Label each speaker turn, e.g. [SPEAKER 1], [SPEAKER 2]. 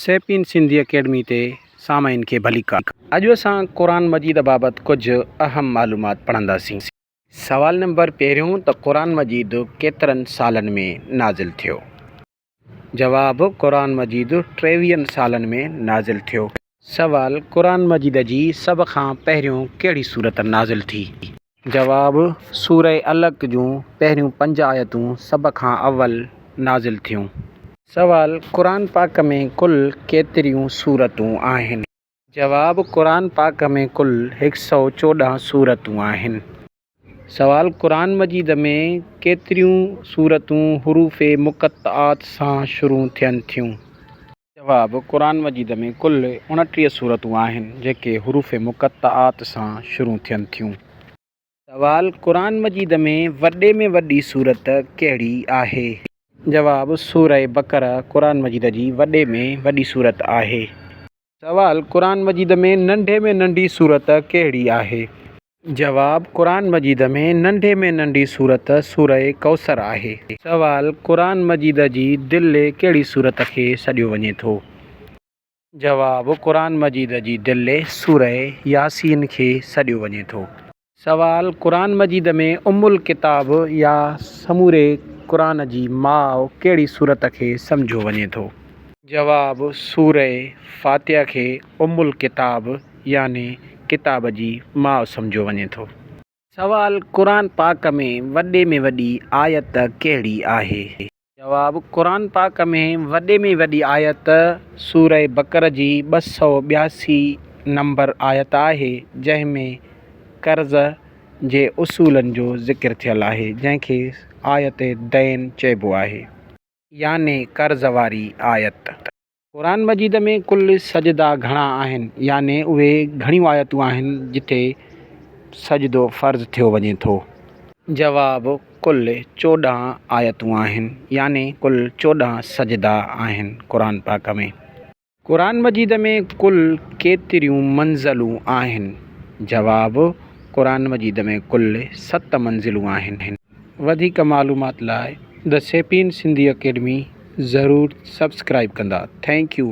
[SPEAKER 1] سيپين Sindhi academy تي سامعين کي ڀليڪار. اڄ اسان قرآن مجيد بابت ڪجهه اهم معلومات پڙهنداسين. سوال نمبر پهريون ته قرآن مجيد ڪيترن سالن ۾ نازل ٿيو؟ جواب، قرآن مجيد ٽيويهن سالن ۾ نازل ٿيو. سوال، قرآن مجيد جي سڀ کان پهريون ڪهڙي سورت نازل ٿي؟ جواب، سورة علق جون پهريون پنج آيتون سڀ کان اول نازل ٿيون. سوال، قرآن پاڪ ۾ ڪل ڪيتريون سورتون آهن؟ جواب، قرآن پاڪ ۾ ڪل هڪ سئو 14 سورتون آهن. سوال، قرآن مجيد ۾ ڪيتريون سورتون حروف مقطعات سان شروع ٿين ٿيون؟ جواب، قرآن مجيد ۾ ڪل 29 سورتون آهن، جيڪي حروف مقطعات سان شروع ٿين ٿيون. سوال، قرآن مجيد ۾ وڏي ۾ وڏي سورت ڪهڙي آهي؟ جواب، سورة بقره قرآن مجيد جي وڏي ۾ وڏي سورت آهي. سوال، قرآن مجيد ۾ ننڍي ۾ ننڍي سورت ڪهڙي آهي؟ جواب، قرآن مجيد ۾ ننڍي ۾ ننڍي سورت سورة ڪوثر آهي. سوال، قرآن مجيد جي دل ڪهڙي سورت کي سڏيو وڃي ٿو؟ جواب، قرآن مجيد جي دل سورة ياسين کي سڏيو وڃي ٿو. سوال، قرآن مجيد ۾ ام الڪتاب يا سموري قرآن جي ماء ڪهڙي سورت کي سمجهيو وڃي ٿو؟ جواب، سورة فاتحه کي ام الڪتاب يعني ڪتاب جي ماء سمجهيو وڃي ٿو. سوال، قرآن پاڪ ۾ وڏي ۾ وڏي آيت ڪهڙي آهي؟ جواب، قرآن پاڪ ۾ وڏي ۾ وڏي آيت سورة بقره جي 282 نمبر آيت آهي جنهن ۾ قرض جي اصولن جو ذڪر ٿيل آهي جنهن کي آيت دين چئبو آهي. يعني قرض واري آيت. قرآن مجيد ۾ ڪل سجدا گهڻا آهن يعني اهي گهڻيون آيتون آهن جتي سجدو فرض ٿيو وڃي ٿو. جواب، ڪل 14 آيتون آهن يعني ڪل 14 سجدا آهن قرآن پاڪ ۾. قرآن مجيد ۾ ڪل ڪيتريون منزلون آهن؟ جواب، قرآن مجيد ۾ ڪل ست منزلون آهن. وڌيڪ معلومات لاء the سيپين سنڌي اڪيڊمي ضرور سبسڪرائيب ڪندا. Thank you.